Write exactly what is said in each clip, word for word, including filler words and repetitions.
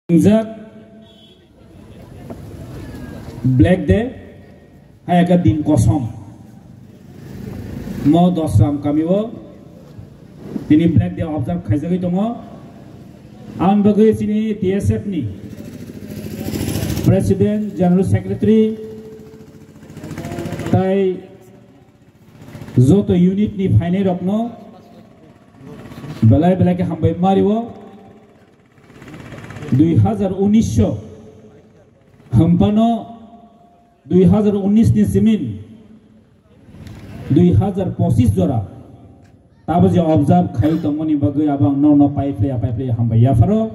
Ingjak Black Day, hai aka din kosom. Mo Dosram kami o tini Black Day observe khaijagwi tongo. Ang bagwi chini T S F ni President, General Secretary, tai joto unit ni phainai rokno belai belai khe hambai mario. Dui hazar unis so hampano dui hazar unis ni simin dui hazar pochis jora tabo je observe khai tongmani bagwi abang no no pai phlai pai phlai hambai yapharo.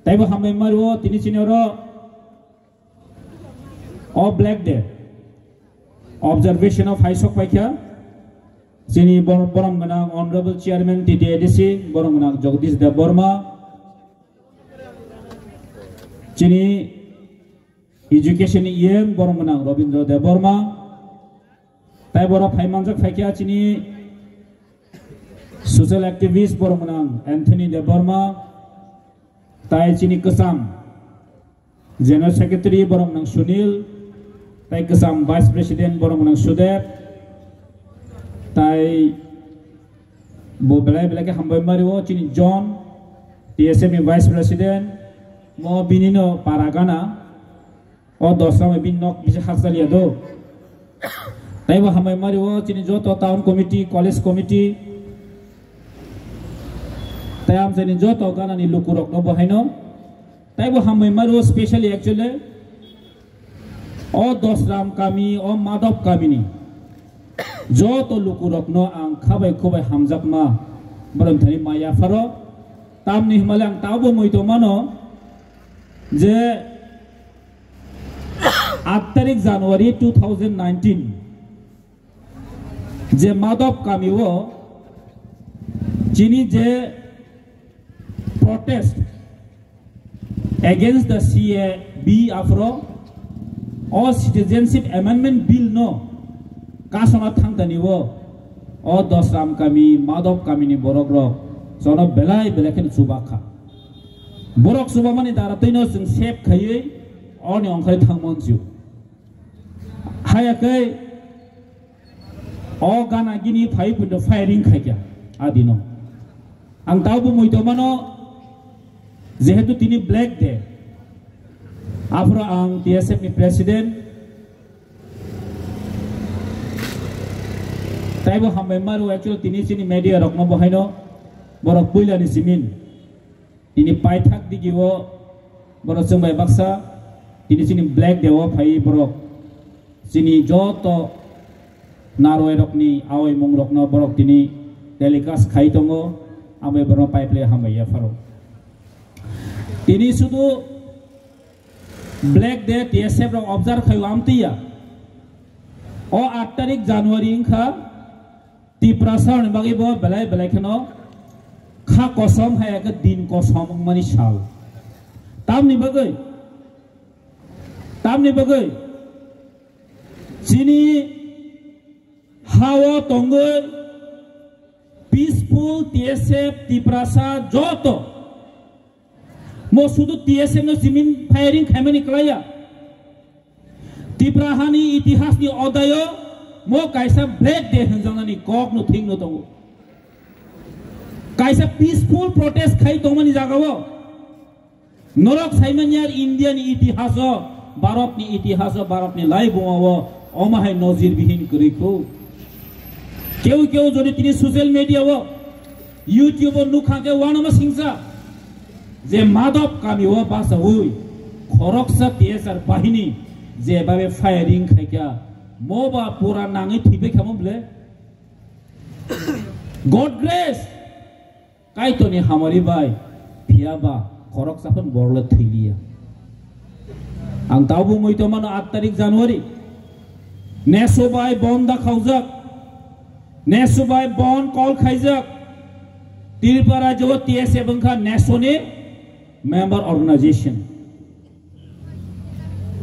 Taibo hambai mario tini chini oro o Black Day observation o phaisok paikha chini bor-, borom gwnang Honorable Chairman T T A D C, borom gwnang Jagdish Debbarma, chini Education ni E M borom gwnang Rabindra Debbarma, tai boro phaimanjak phaikha chini social activist borom gwnang Anthony Debbarma, tai chini kwcham General Secretary borom gwnang Sunil, tai kwcham Vice President borom gwnang Sudep, tai bo belai belai khe hambai mario chini John, T S F ni Vice President, mo bini no para gana, o Dosram bini nok bisi hakchaliya do. Taibo hambai mario chini joto town committee, college committee, tai amchaini joto ganani lukurokno bo haino. Taibo hambai mario specially actually o Dosram kami, o Madhop kamini joto lukurokno ang khabai khubai hamjakma borom thani maya pharo. Tamni himale ang tabo muitu mano je aat tarik January two thousand nineteen je Madhop kami o chini je protest against the C A B afro o Citizenship Amendment Bill no kasona thangtani o, o Dosram kami, Madhop kami ni borok rok sono belai belai khe chubakha. Borok chubamani dara twi no chwng save khaiwi oni ongkhai thangmon ju. Haya khe o gana gini phai pundo firing khaikha adino. Ang tabo muitu mano jehetu tini Black Day. Aphro ang T S F ni president taibo hambai maru actually tini chini media rokno bo haino borok puila ni simin. Tini paithak digi o borok chwng bai baksa tini chini Black Day o phai borok chini joto narwai rokni awai mung rokno borok tini telecast khai tongo, ambai borok pipeline hambai ya pharo. Tini sudu Black Day T S F rok observe khai amtiya. O aat tarik January wngkha Tiprasa ni bagwi bo belai belai kheno kha kosom hai khe din kosom wngmani sal. Tamni bagwi, tamni bagwi chini hao tongwi peaceful T S F Tiprasa joto mo sudu T S F no simin firing khaimani klaiya. Tipra hani itihas ni odayo mo kaisa Black Day hwnjaknani kok no thik no tongo. Kaisa peaceful protest khai tongmani jagao norok saimanya India ni itihaso, Bharat ni itihaso, Bharat ni laibungo omo hai nojir bihin kwrwi kho. Keu keu jodi tini social media o YouTube o nukha khe uanama singsa je Madhop kami o basaui khoroksa T S R bahini je babe firing khaikha mo ba pura nangwi thibekha mo ble. God grace, Kaitorni hamari bai phiya ba khoroksa phano borok le thwiliya. Ang tabo muitu mano aat tarik January neso bai bon da khaujak. Neso bai bon call khaijak. Tripura rajyo T S F wngkha neso ni member organization.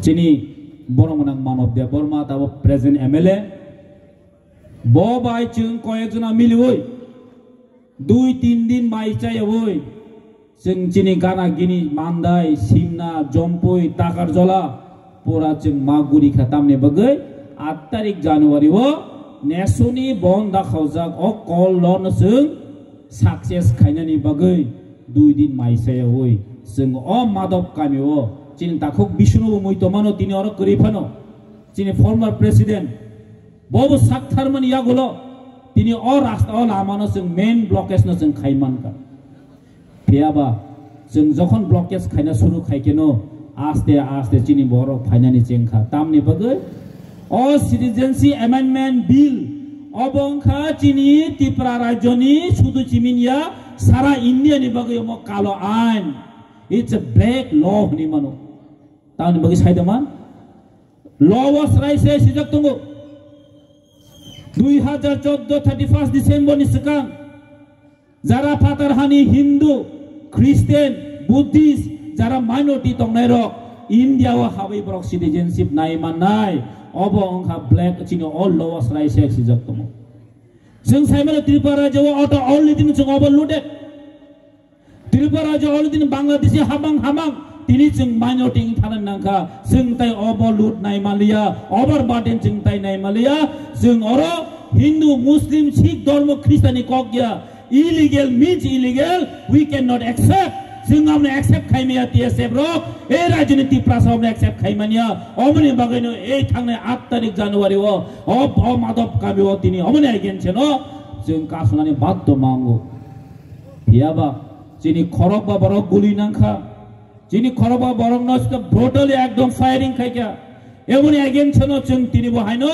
Chini borok gwnang Manob Debbarma tabo present M L A. Bo bai chwng koyek jona miliwi dui tin din bai chayawi Chwng chini gana gini Mandai, Simna, Jompui, Takarjola pura chwng ma guri kha, tamni bagwi aat tarik January o nesoni bon dakhaujak o call no chwng success khainani bagwi dui din mai sayawi chwng o Madop kami o chini takhuk Bishnu bo mui tongmano, tini oro kwrwi phano chini former president bobo saktharmani yagulo tini o rasta o lamano chwng main blockage no chwng khaimankha. Phiyaba chwng jokhon blockage khaina suru khaikeno aste aste chini borok phainani chengkha. Tamni bagwi o Citizenship Amendment Bill obo wngkha chini Tripura rajyoni sudu chiminiya sara India ni bagwi omo kalo ain. It's a black law hwnwi mano. Tamni bagwi saidama law o srai se sijak tongo. Dui hajar chordo thirty first December ni swkang jara phatar hani Hindu, Christian, Buddhist, jara minority tongnai rok India o habai borok citizenship nai mannai, obo wngkha black chini all law o srai se sijak tongo. Chwng saimano Tripura rajyo o auto all nitini chwng overloaded. Tripura rajyo already Bangladeshi hamang hamang. Tini chwng minority wng thana nangkha. Chwng tai overload nai maliya, overburden chwng tai nai maliya. Chwng oro Hindu, Muslim, Sikh dhormo, Christian ni kok ya. Illegal means illegal. We cannot accept. Chwng amne accept khaimaya T S F rok. E rajyoni Tiprasa amne accept khaimaniya. Omoni bagwino ei thangnai aat tarik January o, o, o Madop kami o tini omoni against no chwng kasunani baddo mango. Phiyaba chini khorokba borok guli nangkha. Chini khorokba borok no sita brutally ekdom firing khaikha. Eboni against no chwng tini bo haino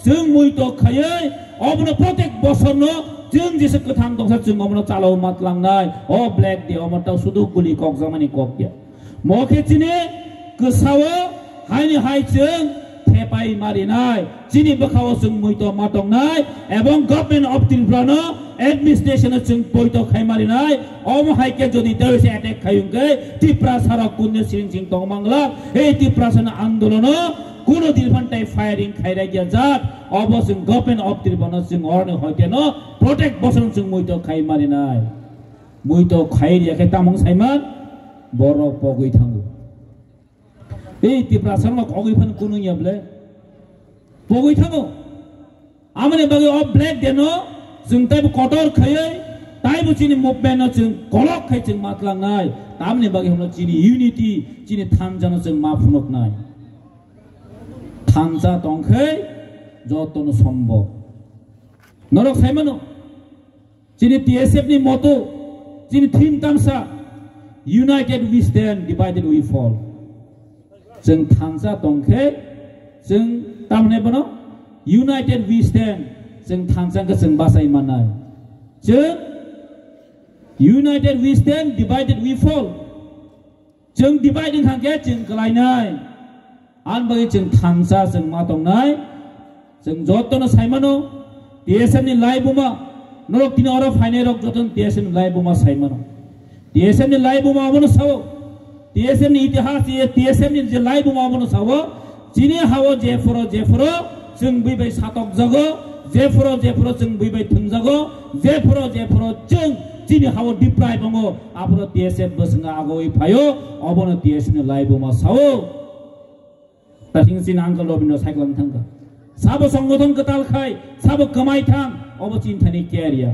chwng muito khaiwi obono protek bosor no chwng jesa kwthang dongsa chwng obono chalao matlangnai. O Black Day omo ta sudu guli kokjakmani kok ya. Mo khe chini kwsao haini hai chwng thepai marinai. Chini bwkhao chwng muito ma tongnai ebong Government of Tripura no administration no chwng poito khai marinai. Omo hai khe jodi terrorist attack khai hwnkhe Tiprasa rok kunde siring sing tong mangla. Ei Tiprasa no andolono kuno din phan tai firing khai rai ya jak. Obo chwng Government of Tripura no chwng oroni hoite no protect bosong chwng muito khai marinai. Muito khai riya khe tamung saiman borok pogwi thango. Ei Tiprasa no kogwi phan kunu ya ble. Pogwi thango. Amani bagwi o Black Day no chwng taibo kotor khaiwi taibo chini movement no chwng kolok khai chwng matlangnai. Tamni bagwi hwnno chini unity, chini thansa no chwng ma phunuknai. Thansa tongkhai joto no sombo. Norok saimano. Chini T S F ni motto, chini theme tamsa, "United we stand, divided we fall." Chwng thansa tongkhe, chwng tamne bono, "United we stand," chwng thansa khe chwng bachai manai. Chwng "United we stand, divided we fall." Chwng divide wngkha khe chwng kwlainai. Ani bagwi chwng thansa chwng ma tongnai. Chwng jotono saimano T S F ni laibuma. Norok tini oro phainai rok jotono T S F ni laibuma saimano. T S F ni laibuma abono sao. T S F ni itihas, T S F ni je laibuma abono sao. Chini hao jephuru jephuru chwng bui bai satokjago, jephuru jephuru chwng bui bai thwngjago, jephuru jephuru chwng chini hao deprive wngo, aphuru T S F bwswngo agoi phaio, obono T S F ni laibuma sao. Tasing chini Uncle Robindra cycle thangkha. Sabo songgothon kwtal khai, sabo kwmai thang, obo chini thani care ya.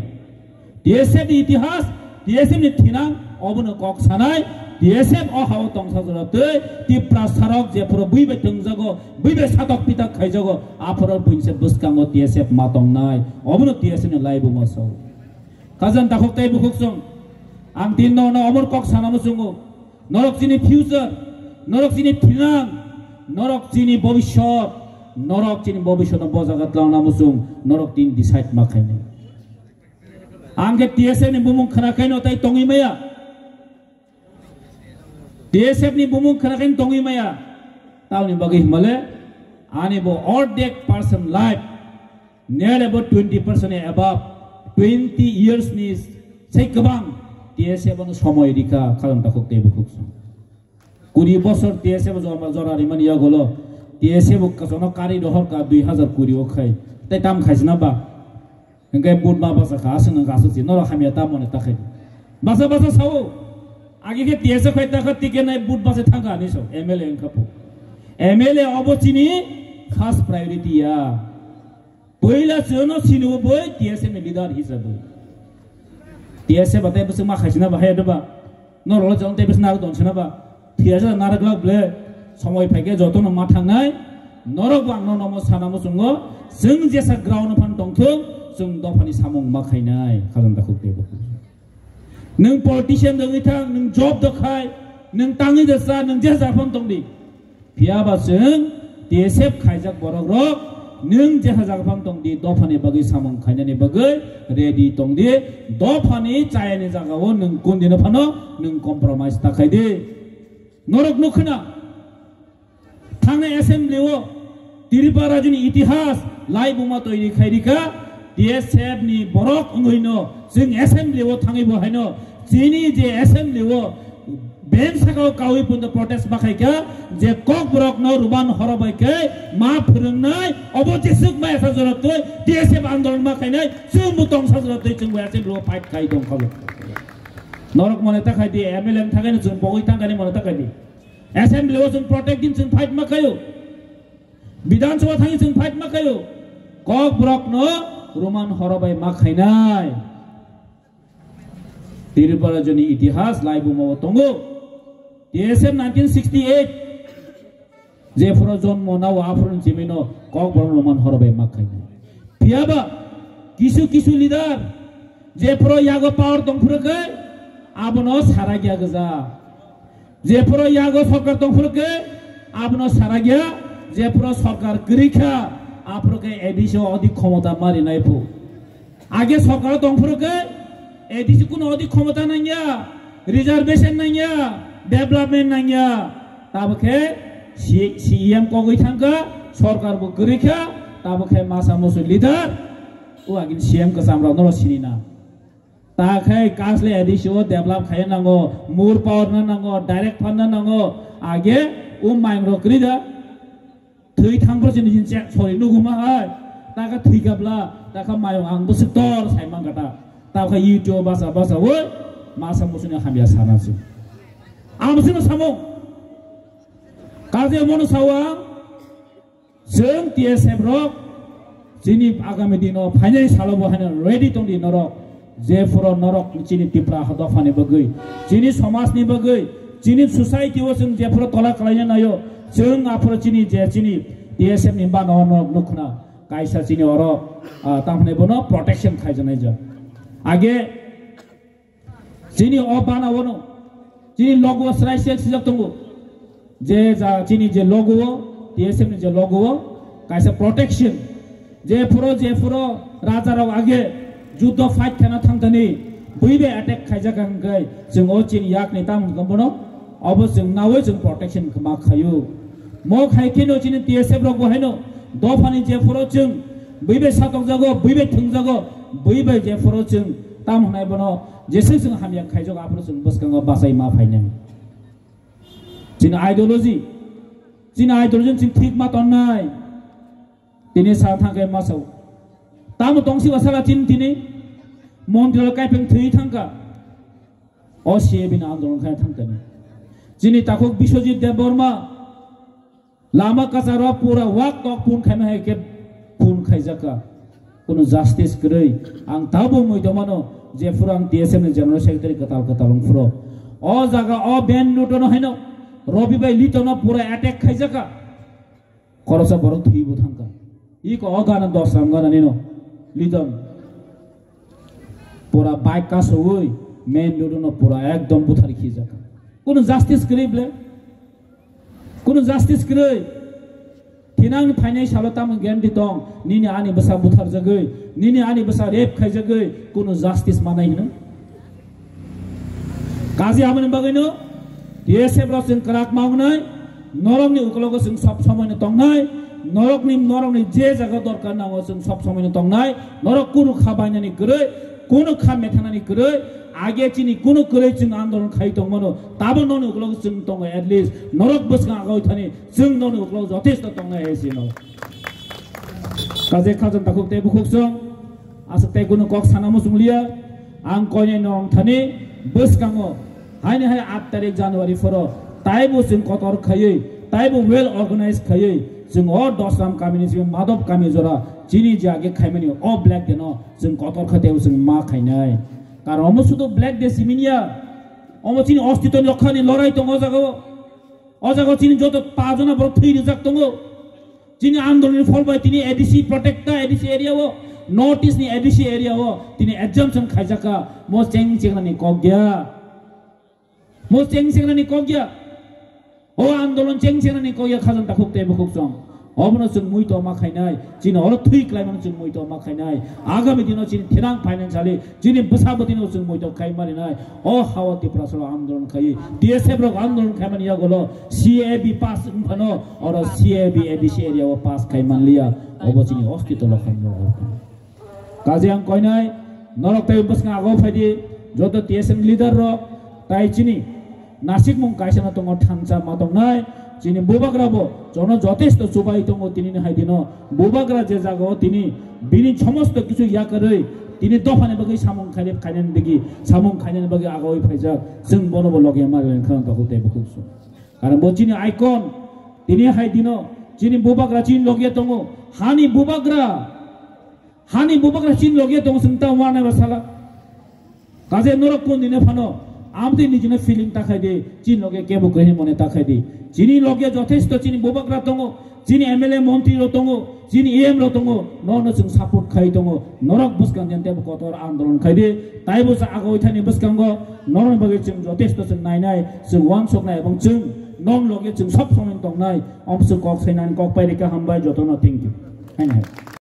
T S F ni itihas, T S F ni thinang, obono kok sanai, T S F o hao tongsa jora twi, Tiprasa rok jephuru bui bai thwngjago, bui bai satok pitak khaijago, aphuru buinse bwskango T S F ma tongnai, obono T S F ni laibuma sao. Khajang takhuk tei bukhuk song, ang tin no no omor kok sana muchungo, norok chini future, norok chini thinang, norok chini bobishyot, norok chini bobishyot no bojaga tlangna muchung, norok tin decide ma khainai. Ang khe T S F ni bumung khna khaino tai tongwi maya. T S F ni bumung khna khaino tongwi maya. Tamni bagwi himale ani bo ordek percent life, near about twenty percent above, twenty years ni sei kwbang T S F ano somoi rikha khalang takhuk tei bukhuk song. Kuri bosor T S F joma jora rimani yagulo T S F kasono kari rohor ka dui hazar kuri o khai. Tai tam khaisina ba. Hingke but ma basa kha aswk nang aswk si norok hamya ta mone ta khai. Basa basa sao. Agi khe T S F khai ta kha ticket nai but base thang kha ni so M L A wng kha po. M L A obo chini first priority ya. Poila chwngno sinibo boi T S F ni leader hisabe. T S F atai bwswk ma khaisina ba hai ba. Norok chwng tei bwswk narwk tong sina ba. T S F narwk lak ble somoi phaikhe jotono ma thangnai. Norok bo ang nono mo sana mo chwngo. Chwng jesa ground phan tongthung, chwng dophani samung ma khainai. Khajang dakhuk tei bo. Nwng politician wngwi thang, nwng job do khai, nwng tangwi da cha, nwng je japhang tong di. Phiya ba chwng T S F khaijak borok rok, nwng je japhang tong di, dophani bagwi samung khainani bagwi ready tong di, dophani chayani jagao nwng kundino phano nwng compromise ta khai di. Norok nukho na, thangnai assembly o Tripura rajyoni itihas laibuma toiri khai rikha, T S F ni borok wngwino chwng assembly o thangwi bo haino chini je assembly o bench sakao kawi punto protest ma khaikha, je kokborok no ruban horo bai khe ma phwrwngnai, obo jeswk ma esa jora twi T S F andolon ma khainai, chwng bo tongsa jora twi chwng bo assembly o fight khai tong kha. Norok mone ta khai di, M L A thangkhe no chwng pogwi thangkani mone ta khai di. Assembly o chwng protect din chwng fight ma khayo. Bidhan Sabha thangwi chwng fight ma khayo. Kokborok no Roman horo bai ma khainai. Tripura rajyoni itihas laibuma o tongo. T S F nineteen sixty-eight. Jephuru jonmo nao aphuru chimino kokborok Roman horo bai ma khainai. Phiyaba kisu kisu leader jephuru yago power tongphuru khe abono sara gya gja. Jephuru yago sorkar tongphuru khe abono sara gya, jephuru sorkar kwrwi kha aphuru khe A D C o odi khomota ma rinai phu. Age sorkar tongphuru khe A D C kuno odi khomota nangya, reservation nangya, development nangya. Tabo khe C-, C E M kogwi thangkha, sorkar bo kwrwi kha, tabo khe masa musu leader, o agin C M kwcham rok no sini na. Ta khe kasle A D C o develop khaiya nango, more power na nango, direct fund na nango, age o maing rok kwrwi da. Thwi thangphuru chini hin chek sori nuguma hai. Ta kha thwi kabla, ta kha mayung ang bwswk tor sai man kha ta. Ta kha YouTube basa basa oi, masa musuni hamya sana si. Ang bwswk no samo. Kaje mono sawa, chwng T S F rok, chini agami dino phainai salo bo haino ready tongdi norok. Jephuru norok chini Tipra ha dophani bagwi, chini somajni bagwi, chini society o chwng jephuru tola kalaina nayo, chwng aphuru chini je chini T S F ni bana o norok nukhna kaisa chini oro, ah, tamhwnai bono protection khaijaknai ja. Age chini o bana o no chini logo srai sek sijak tongo. Je ja chini je logo o, T S F ni je logo o, kaisa protection. Jephuru, jephuru raja rok age juddo fight khana thangthani, bui bai attack khaijak hwnkhe, chwng o chini yak ni tam hwnkhe bono, obo chwng nawi chwng protection ma khaio. Mo khai kheno chini T S F rok bo haino, dophani jephuru chwng bui bai satokjago, bui bai thwngjago, bui bai jephuru chwng tam hwnai bono, jese chwng hamya khaijago, aphuru chwng bwskango bachai ma phainai. Chini ideology, chini ideology chini thik ma tonnai. Tini sa thangkhe ma sao. Tamo tongsi basala chini tini. Montri lo kaipeng thwi thangka. O C A B ni andolon khai thangkani. Chini takhuk Biswajit Debbarma. Lama kacharo pura wak tok pun khaima hai khe pun khaijaka. Kuno justice kwrwi. Ang tabo mui tongmano jephuru ang T S F ni General Secretary kwtal kwtal wngphuru. O jaga o Ben Newton haino Robi bai Liton no pura attack khaijaka. Khoroksa borok thwibo thangkha. Iko o gana dosram gana nino. Liton. Pura bike kasowi main road no pura ekdom buthar khijakha. Kuno justice kwrwi ble? Kuno justice kwrwi? Thinang phainai salo tamo guarantee tong, nini ani bwsa butharjagwi, nini ani bwsa rape khaijagwi, kuno justice manai hino? Kaji aboni bagwino T S F rok chwng kwrak ma wngnai, norokni ukologo chwng sob somoino tongnai, norokni, norokni je jaga dorkar nango chwng sob somoino tongnai, norok kunu kha bainani kwrwi, kunu kha methanani kwrwi, age chini kunu kwrwi chwng andolon khai tongmano, tabo nokni ukologo chwng tongo, at least norok bwskang agawi thani chwng nokni ukologo jothesto tongnai hai sino. Kaje khajang takhuk tei bukhuk chwng, aswk tei kunu kok sana muchung liya, ang koinai nong thani bwskango Haini hai aat tarik January phoro taibo chwng kotor khaiwi, taibo well organized khaiwi, chwng o Dosram kamini simi Madhop kami jora chini je age khaimani o Black Day no chwng kotor kha teibo chwng ma khainai. Karon omo sudu Black Day simi ya, omo chini ostitoni rokhani lorai tongo o jaga o. O jaga o chini joto pajona borok thwi rijak tongo. Chini andolonni phol bai tini A D C protecta, A D C area o, North East ni A D C area o tini exemption khaijak kha, mo cheng chengnani kok ya. Mo cheng chengnani kok ya. O andolon cheng chengnani kok ya, khajang takhuk tei bukhuk song. Obono chwng muito ma khainai, chini oro thwi klaimano chwng muito ma khainai. Agami dino chini thinang financially, chini bwsa bwtwino chwng muito khai marinai. O hao Tiprasalo andolon khai, T S F rok andolon khaimani yagolo C A B pass wngphano oro C A B A D C area o pass khai manliya. Obo chini hospital o khamrok. Kaje ang koinai, norok tei bwskang ago phaidi, joto T S F leader rok, tai chini nasikmung kaisa no tongo, thansa ma tongnai, chini bubagra bo jono jotesto chubai tongo tinini hai dino, bubagra je jaga o tini bini somosto kichu yakarwi tini dophani bagwi samung khainai, khainani bagwi, samung khainani bagwi agoi phaijak, chwng bono bo loge ma rwlaini khwna tongo tei bukhuk su. Karon bo chini icon, tini hai dino, chini bubagra chini loge tongo, hani bubagra, hani bubagra chini loge tongo, chwng ta wanai ba sala. Kaje norok kun dine phano, amtwi nijino feeling ta khai di, chini loge kebo kwrwi mone ta khai di. Chini loge jothesto chini bubagra tongo, chini M L A montri rok tongo, chini E M rok tongo, nono chwng support khai tongo, norok bwskang jen tebo kotor andolon khai di, taibo sa agoi thani bwskango, norokni bagwi chwng jothesto chwng nainai, chwng uansuknai ebong chwng non loge chwng sob somoi tongnai, omswk kok sainani kok pai rikha, hambai jotono, thank you. Hai hai.